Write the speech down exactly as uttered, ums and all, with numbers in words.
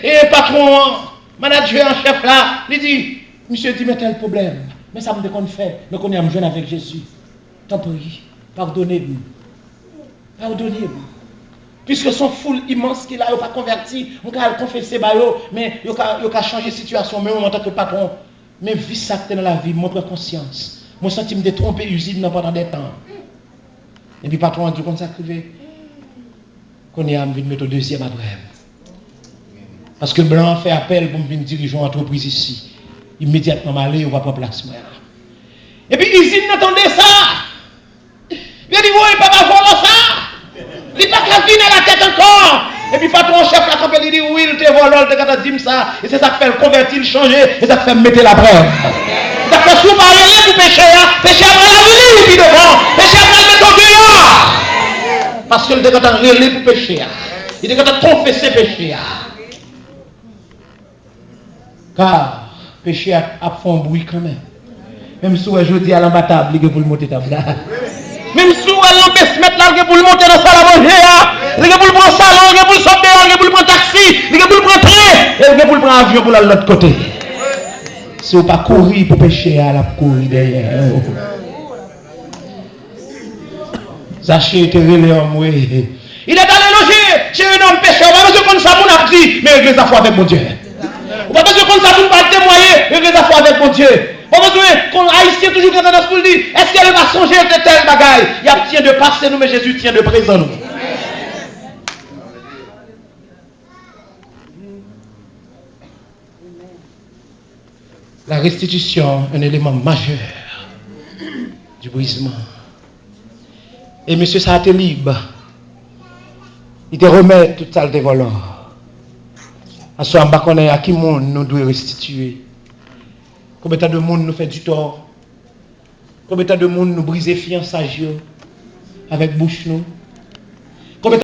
e patwon an, manadjè an, chèf la, li di, misye di, men tèl pwoblèm, men sa m te konn fè, men kounye a m jwenn avèk Jezi. Tanpri, padone m. Padone m. Piske se yon foul imans ki la, yo pa konvèti, m ka al konfese ba yo, men yo ka, yo ka chanje sitiyasyon, men mwen, antanke patwon, men vis sa k te nan lavi m, mwen pran konsyans. Mwen santi m te twonpe izin nan pandan de tan. Epi patwon an di, ou konn sa k rive? Kounye a, m vin mete w dezyèm apre m. Paske blan an fè apèl pou m vin dirije yon antrepriz isi. Imedyatman m ale, yo va pran plas mwen an. Epi izin nan tande sa. Yo di, woy, papa vòlò sa, li pa ka vin alatèt ankò. Epi patwon chèf la kanpe, li di, wi, l te vòlò, l te gentan di m sa. E se sa k fè l konvèti, l chanje. E sa k fè m mete l apre m. E sa k fè si w pa rele pou peche a, peche a pral avili w pi devan. Peche a pral mete w deyò. Paske l te gentan rele pou peche a. Li te gentan konfese peche a. Ka peche a ap fè yon bri kanmenm. Menm si w wè jodi a l anba tab, li gen pou l monte tab la. Menm si w wè l nan basement la, li gen pou l monte nan sal a manje a. Li gen pou l pran salon, li gen pou l sot deyò, li gen pou l pran taksi, li gen pou l pran tren, e li gen pou l pran avyon pou l al lòt kote. Si w pa kouri pou peche a, l ap kouri dèyè w. Zache te rele anmwe. Il est allé loger chez un homme pécheur. Ou pa bezwen konn sa moun ap di, men regle zafè w avèk Bondye. Ou pa bezwen konn sa moun pa ap temwaye, regle zafè w avèk Bondye. Ou pa bezwen konn Ayisyen toujou gen tandans pou l di, èske l pa sonje de tèl bagay? Y ap tyen de pase nou, men Jezi tyen de prezan nou. La restitution, un élément majeur du brisement. E mesye sa a te lib. Li te remèt tout sa l te vòlò. Aswè a, m pa konnen a ki moun nou dwe restitiye. Konbyen tan de moun nou fè ditò? Konbyen tan de moun nou brize fiyansaj yo avèk bouch nou?